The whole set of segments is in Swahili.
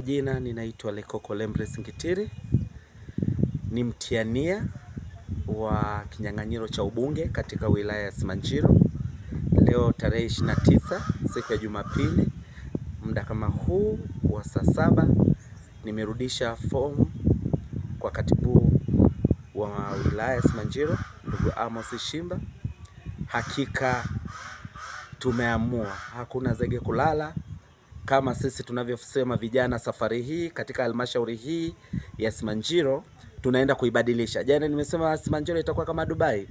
majina ninaitwa Lekoko Lembres Ngitiri, ni mtiania wa kinyang'anyiro cha ubunge katika wilaya ya Simanjiro. Leo tarehe 29 siku ya Jumapili, muda kama huu wa saa 7 nimerudisha fomu kwa katibu wa wilaya ya Simanjiro ndugu Amos Shimba. Hakika tumeamua, hakuna zege kulala. Kama sisi tunavyosema vijana, safari hii katika halmashauri hii ya Simanjiro tunaenda kuibadilisha. Jana nimesema Simanjiro itakuwa kama Dubai,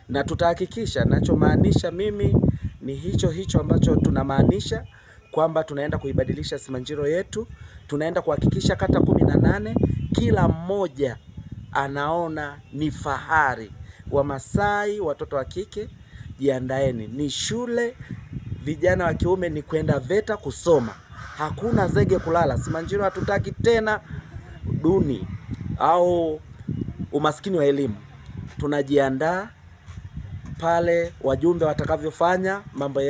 na tutahakikisha. Nachomaanisha mimi ni hicho hicho ambacho tunamaanisha kwamba tunaenda kuibadilisha Simanjiro yetu. Tunaenda kuhakikisha kata 18 kila mmoja anaona ni fahari. Wamasai, watoto wa kike, jiandaeni, ni shule. Vijana wa kiume ni kwenda VETA kusoma. Hakuna zege kulala. Simanjiro hatutaki tena duni au umaskini wa elimu. Tunajiandaa pale wajumbe watakavyofanya mambo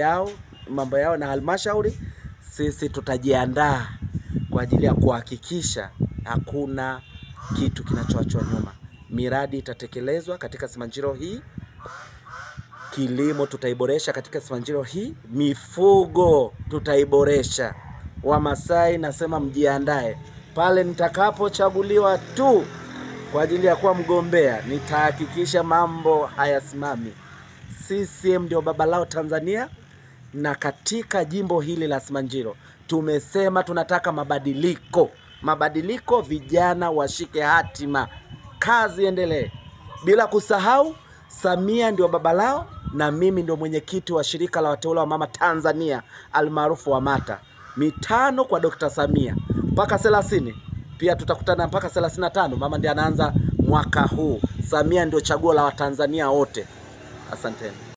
yao na halmashauri, sisi tutajiandaa kwa ajili ya kuhakikisha hakuna kitu kinachoachwa nyuma. Miradi itatekelezwa katika Simanjiro hii. Kilimo tutaiboresha katika Simanjiro hii, mifugo tutaiboresha. Wamasai nasema mjiandae. Pale nitakapochaguliwa tu kwa ajili ya kuwa mgombea, nitahakikisha mambo hayasimami. CCM ndio baba lao Tanzania, na katika jimbo hili la Simanjiro tumesema tunataka mabadiliko. Mabadiliko, vijana washike hatima, kazi endelee. Bila kusahau Samia ndio baba lao, na mimi ndio mwenyekiti wa shirika la wateule wa mama Tanzania almaarufu wa MATA. 5 kwa Dr. Samia mpaka 30, pia tutakutana mpaka 35. Mama ndiye anaanza mwaka huu. Samia ndio chaguo la Watanzania wote. Asanteni.